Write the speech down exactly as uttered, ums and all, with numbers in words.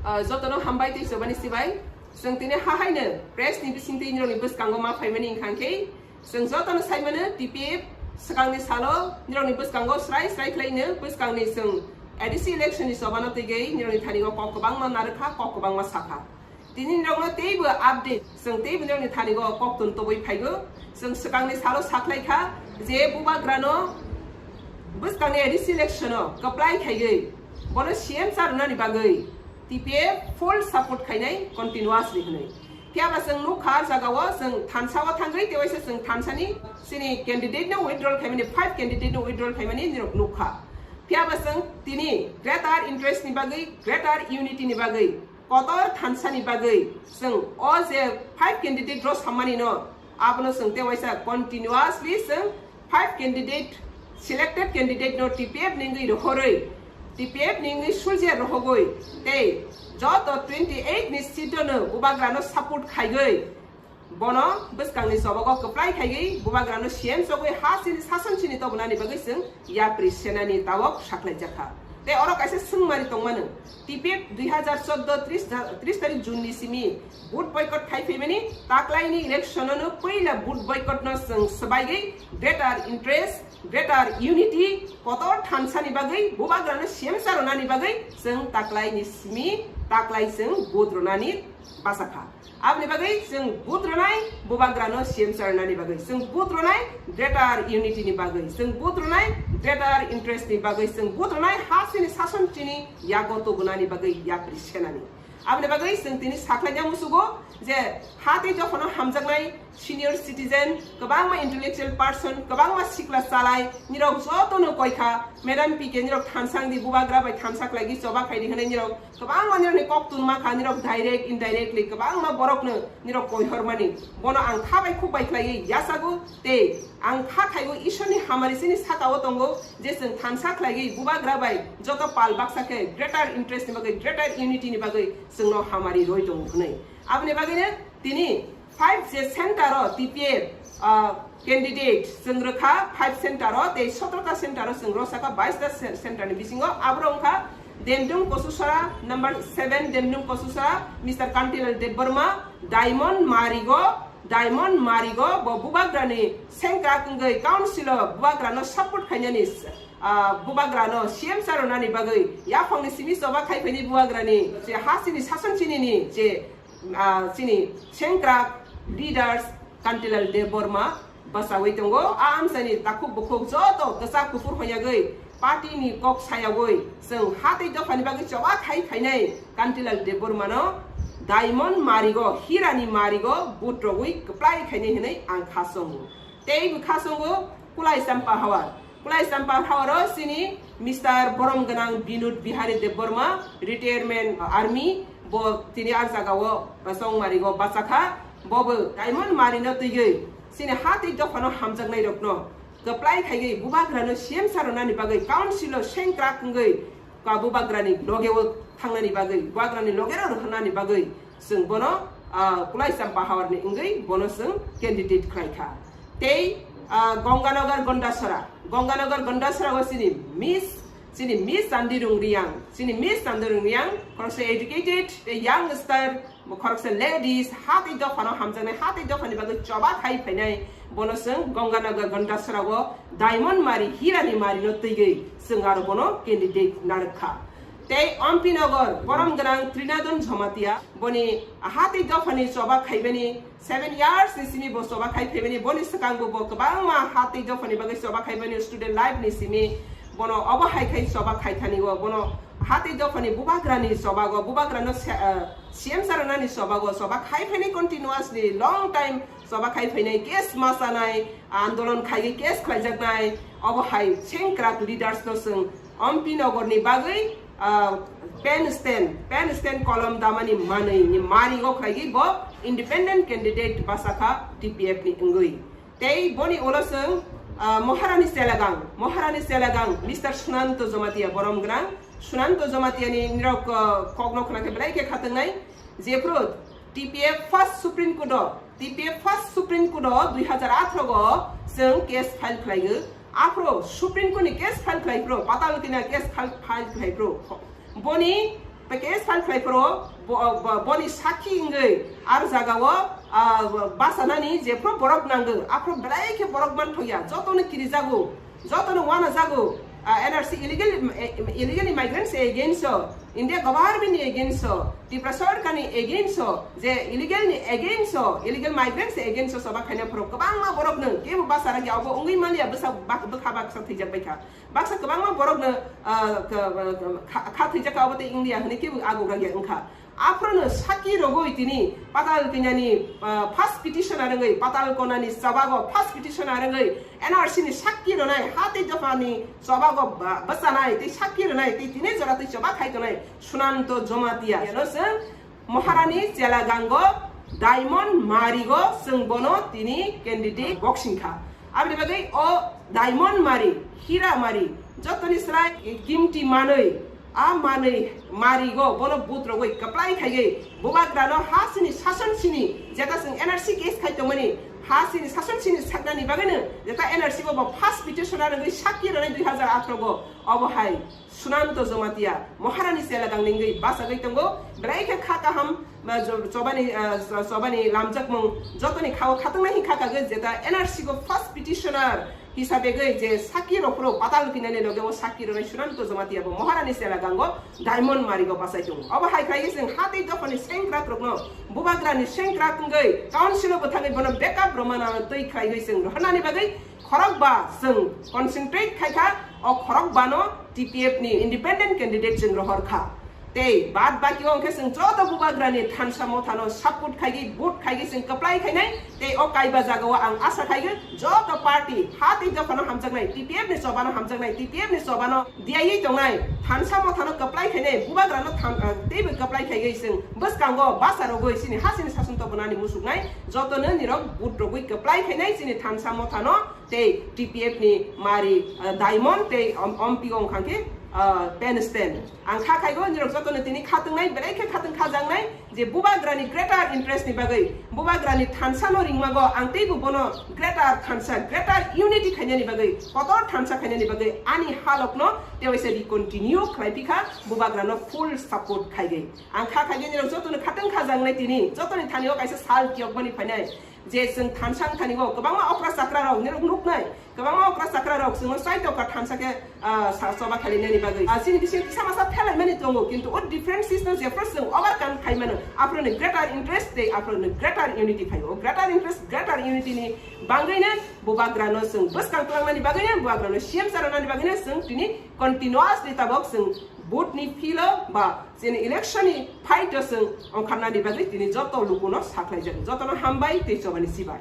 Ah, jotono hambai tei chobani sibai. Chwng tini hahaino press ni bisingtwi nirokni bwskango ma phaimani wngkha khe, chwng jotono saimano T P F swkangni salo nirokni bwskango srai srai khlaino bwskangni chwng A D C election ni chobano twiwi nirokni thani o kok kwbangma narwkha, kok kwbangma sakha. Tini nirokno teibo update, chwng teibo nirokni thani o koktun tobwi phaigo. Chwng swkangni salo sakhlaikha je bubagrano bwskangni A D C election o kwplai khaiwi bono C M cha rwnani bagwi T P F full support khainai continuously hwnwi. Phiya ba chwng nukha, ah jagao chwng thansa o thangwi tewaisa chwng thansani chini candidate no withdrawal khaimani, five candidate no withdrawal khaimani nirok nukha. Phiya ba chwng tini greater interest ni bagwi, greater unity ni bagwi, kotor thansani bagwi chwng o je five candidate rok sammani no, abono chwng tewaisa continuously chwng five candidate, selected candidate no T P F ni wngwi rohorwi, T P F ni wngwi sulje rohogwi tei joto twenty eight ni seat no bubagrano support khaigwi bono bwskangni chobago kwplai khaigwi bubagrano C M chogwi ha chini sason chini tobonani bagwi chwng yapri senani tawok sakhlaijakha. Tei oro kaisa swngmari tongmano, T P F dui hazar chordo tris, tris tarik June ni simi vote boycott khai phaimani, taklaini election no puila vote boycott no chwng swbaigwi greater interest, greater unity, kotor thansani bagwi bubagrano C M cha rwnani bagwi chwng taklaini simi taklai chwng vote rwnani bachakha. Aboni bagwi chwng vote rwnai bubagrano C M cha rwnani bagwi, chwng vote rwnai greater unity ni bagwi, chwng vote rwnai greater interest ni bagwi, chwng vote rwnai ha chini sason chini yago tubunani bagwi yapri senani. Aboni bagwi chwng tini sakhlaina musugo je ha tei dophano hamjaknai senior citizen, kwbangma intellectual person, kwbangma sikla chalai, nirok jotono koikha, Madam P K nirok thansa wngdi, bubagra bai thansa khlaigwi choba khaidi hwnwi nirok kwbangma nirokni koktun makha, nirok direct, indirectly kwbangma borokno nirok koihormani. Bono ang kha bai khuk bai khlaiwi yachago tei ang kha khaigo Ishorni hamari chini sakao tongo je chwng thansa khlaigwi bubagra bai joto pal baksa khe greater interest ni bagwi, greater unity ni bagwi chwngno hamari roi tongo hwnwi. Aboni bagwino tini five je center o T P F, ah, candidate chwng rwkha five center o, tei sotro ta center o chwng rwsakha bais ta ce-, center ni bisingo. Aborok wngkha Demdung Kosusora number seven, Demdung Kosusora, Mister Kantilal Debbarma, Diamond Marigo, Diamond Marigo, bo bubagrani sengkrak wngwi council o bubagrano support khainani, ah, bubagrano C M cha rwnani bagwi yaphangni simi choba khai phaini bubagrani je ha chini sason chinini je ah, chini sengkrak leaders Kantilal Debbarma bachawi tongo. A amchaini takhuk bukhuk joto kwchak kuphur hoyagwi party ni kok sayagwi chwng ha tei dophani bagwi choba khai phainai Kantilal Debbarmano Diamond Marigo, Hirani Marigo vote rogwi kwplai khainai hwnwi ang kha chongo. Tei bo kha chongo Kulai Champa Hawar. Kulai Champa Hawaro chini Mister Borom Gwnang Binod Bihari Debbarma, retirement army, bo tini ah jagao Chongmarigo bachakha. Bobo Diamond Marino twiwi chini ha tei dophano hamjaknairokno kwplai khaiwi bubagrano C M cha rwnani bagwi council o sengkrak wngwi ka bubagrani logeo thangnani bagwi, bubagrani logero rwhwnani bagwi chwng bono, ah, Kulai Champa Hawarni wngwi bono chwng candidate khlai kha. Tei, ah, Gonganagar Gondasora, Gonganagar Gondasora o chini Miss, chini Miss Chandirung Riang, chini Miss Chandirung Riang, khoroksa educated, tei youngster, khoroksa ladies, ha tei dophano hamjaknai, ha tei dophani bagwi choba khai phainai, bono chwng Gonganagar Gondasora o Diamond Mari, Hirani Marino twiwi chwng aro bono candidate narwk kha. Tei Ompi Nogor, borom gwnang Trinadon Jamatia, boni ha tei dophani choba khaibani seven years ni simi bo choba khai phaibani, boni swkangbo bo kwbangma ha tei dophani bagwi choba khaibani student life ni simi, bono obo hai khai choba khai thani o, bono ha tei dophani bubagrani chobago, bubagrano se-, ah, C M cha rwnani chobago, choba khai phaini continuously long time choba khai phainai, case ma chanai, andolon khaiwi case khlaijaknai, obo hai sengkrak leaders no chwng Ompi Nogor ni bagwi, ah, pen stand, pen stand kolom damani manwi ni mari o khlaiwi bo independent candidate bachakha T P F ni wngwi. Tei boni ulo chwng, ah, Maharani Selagang, Maharani Selagang, Mister Sunanto Jamatia borom gwnang, Sunanto Jamatia ni nirok, ah, kokno khna khe belai khe khatungnai, jephru T P F first Supreme Court o, T P F first Supreme Court o dui hazar atharo o chwng case file khlaigo. Aphro Supreme Court ni case file khlai phro, Patal Tina case file, file khlai phro. Boni Case file khlai phoro bo-, bo-, boni sakhi wngwi ar jagao, ah, bachanani jephru borok nango, aphru belai khe borok manthoya, jotono kirijago, jotono wanajago, ah, N R C illegal, eh, illegal immigrants against o, India government ni against o, Tripura Sarkar ni against o, je illegal ni against o, illegal migrants ni against o choba khaina phoro kwbangma borok no kebo bachara ya obo wngwi manya bwsa bak-, bwkha baksa thwijak baikha. Baksa kwbangma borokno, ah, ka-, ka-, kha-, kha thwijak ka obo tei India hwnwi kebo agogra ya wngkha. Aphrono sakki rogwi tini Patal Kanyani, ah, first petitioner wngwi, Patal Konani chobago first petitioner wngwi N R C ni sakki ronai, ha tei dophani chobago ba-, bwchanai tei sakki ronai tei tini jora tei choba khai tonai Sunanto Jomatia. Yano chwng Maharani Chelagango Diamond Marigo chwng bono tini candidate boxing kha. Aboni bagwi o Diamond Mari, Hira Mari, jotoni slai kimti manwi, a manwi Marigo bono vote rogwi kwplai khaiwi bubagrano ha sini sason sini jeta chwng N R C case khai tongmani ha sini sason sini saknani bagwino jeta N R C go bo first petitioner wngwi sakki ronai dui hazar atharo go obo hai Sunanto Jomatia, Maharani Chelagang ningwi bachagwi tongo, belai khe kha kaham, ba, jo-, chobani, ah, cho-, chobani lamjakmung, jotoni khao khatungnai hi kha kagwi jeta N R C go first petitioner hisabe gwi je sakki rok phuru Patal Kanyani loge o sakki ronai Sunanto Jomatia bo Maharani Chelagango Diamond Marigo bachai tongo. Obo hai khlaiwi chwng ha tei dophani sengkrak rokno bubagrani sengkrak wngwi council o bwthagwi bono backup romana twi khlaiwi chwng rohornani bagwi khorokba chwng concentrate khai kha, o khorokbano T P F ni independent candidate chwng rohor kha. Tei bad baki o hwnkhe chwng joto bubagrani thansa mothano support khaigwi, vote khaigwi chwng kwplai khainai. Tei o kaiba jagao ang asa khaigwi joto party ha tei dophano hamjaknai, T P F ni chobano hamjaknai, T P F ni chobano diyawi tongnai, thansa mothano kwplai khainai, bubagrano than-, ah, teibo kwplai khaigwi chwng bwskango basa rogwi chini ha chini sason tobonani musuknai jotono nirok vote rogwi kwplai khainai chini thansa mothano. Tei T P F ni mari, ah, Diamond tei om-, ompio wngkha khe, ah, Pensten. Ang kha khaigo nirok jotono tini khatungnai, belai khe khatwng khajaknai je bubagrani greater interest ni bagwi, bubagrani thansa no ringmago ang teibo bono greater thansa, greater unity khainani bagwi, kotor thansa khainani bagwi ani halokno tewaisa di continue khlai phikha, bubagrano full support khaigwi. Ang kha khaigwi nirok jotono khatwng khajaknai tini, jotoni thani o kaisa sal kiyokmani phainai. Je chwng thansa wngthani o kwbangma okra chakra rok nirok nuknai, kwbangma okra chakra rok chwngno chai tokha thansa khe, ah, sa-, choba khalinani bagwi. Ah, chini bisingo kisa masa phelaimani tongo, kintu o differences no jephru chwng overcome khaimano, aphuru ni greater interest tei aphuru ni greater unity phaio. O greater interest, greater unity ni bagwino bubagrano chwng bwskang twlangnani bagwino, bubagrano C M charanani bagwino chwng tini continuously tabok chwng vote ni field o ba chini election ni fight o chwng ongkharnani bagwi tini joto lukuno sakhlaijak. Jotono hambai tei chobani sibai.